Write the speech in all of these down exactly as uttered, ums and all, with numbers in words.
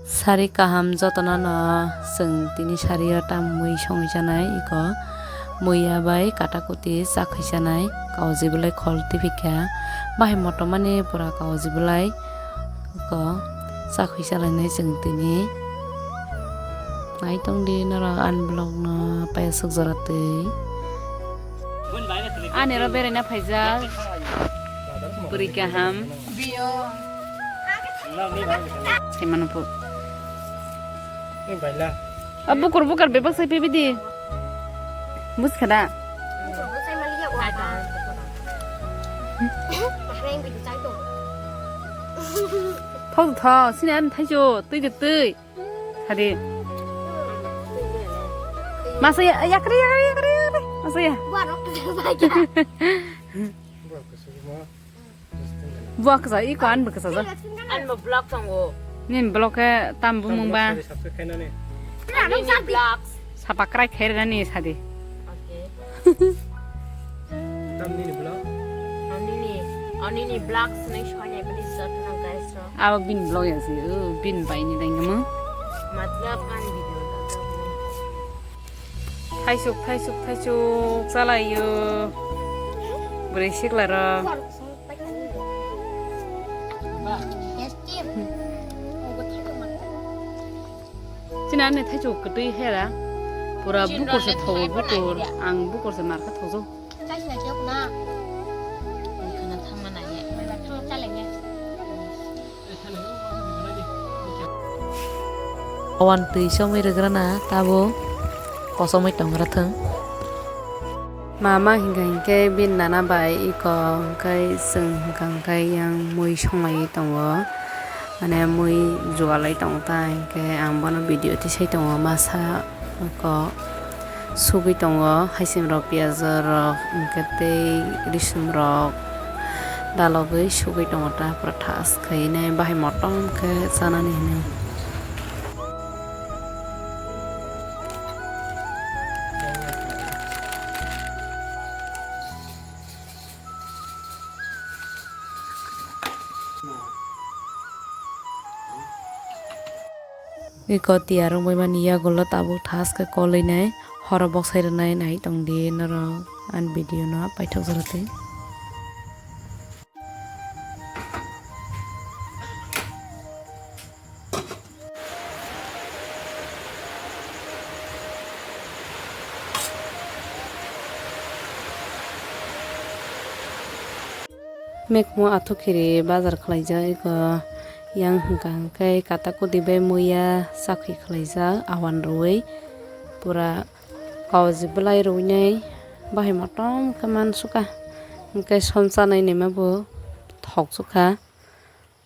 Sari kaham jotono no chwng tini sari o tam mui songwi chanai iko muiya bai kata kuti chakhwi chanai kauji belai khol tiphikha bahai motomani pura kauji belai iko chakhwi chalainai chwng tini naitong di norok ani vlog no paiya suk jora twi ani ro beraina phaijak bwrwi kaham. Saimano po. Ni baila. A bukur bukur bebak sai pibi di. Bus kada. Thau thau sini an thaijo tui de tui. Hadi. Masa ya yakri yakri yakri yakri. Masa ya. Buah kesa iko an bo kesa ja. An bo block tongo. Nin block ke tam bumung ba. Subscribe khainani. Nini block. Sapa krai khair nani sadi. Okay. Tam nini block. Anini, anini block sini soalnya bini satu nang guys ro. Abo bin block ya si, uh, bin bai ni dai ngamo. Matlab an video. Thaisuk, thaisuk, thaisuk chalaio. Bwrwi sikla rok. Chini ani thaisuk kwtwi hera. Pura bukur se thogo bukur. Ang bukur se markha thogo. Awan twi chongwi rwgrana tabuk kosomwi tongra thung. Mama hinkha hinkhe bini nana bai iko hinkhe chwng hinkha hinkhe yang mui songlaiwi tongo, mane mui jugalai tongo ta hinkhe ang bono video tisai tongo masa iko. Sugwi tongo, haichim rok, piyaj rok, hwnkhe tei risum rok, dalogwi sugwi tongo ta, pura thas khainai, bahai motom khe chanani hinwi. Iko tiyar wngwi mani yagulo tabuk thaske kolwi nai horo boksai rwnai nai tongdi norok ani video no paithak jora twi. Mekmo athukiri bazar khlaijak eko yang hwnkha hwnkhe kata kudi bai muiya chakhi khlaijak awan rwui pura kauji bwlai rwinai bahai motom khe mansukha hwnkhe som chanai naima bo thok sukha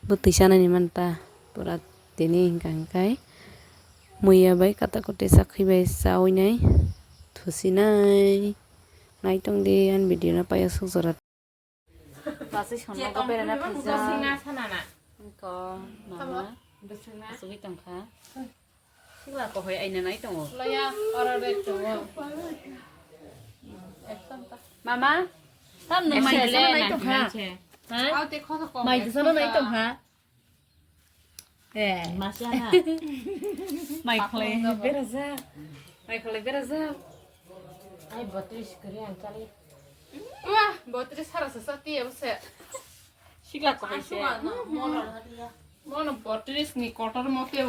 bwtwi chanai ni manta pura tini hwnkha hwnkhe muiya bai kata kudi chakhi bai chawinai thusinai. Naitongdi ani video no paiya suk jora. Bwswi songnogo berana phaijak. Iko mama asugwi tongkha. Sikla kohoi aina nai tongo. Mama, tamno mai disa nai tongkha. Ha? Mai disa nai tongkha. Eh. Masiana. Mai khlai berajak. Mai khlai berajak. Ai botris kri ang chali. Wah, botris sara sa sa tiya bose. Sikla ko hai se. Mono botris ni kotor mo ke.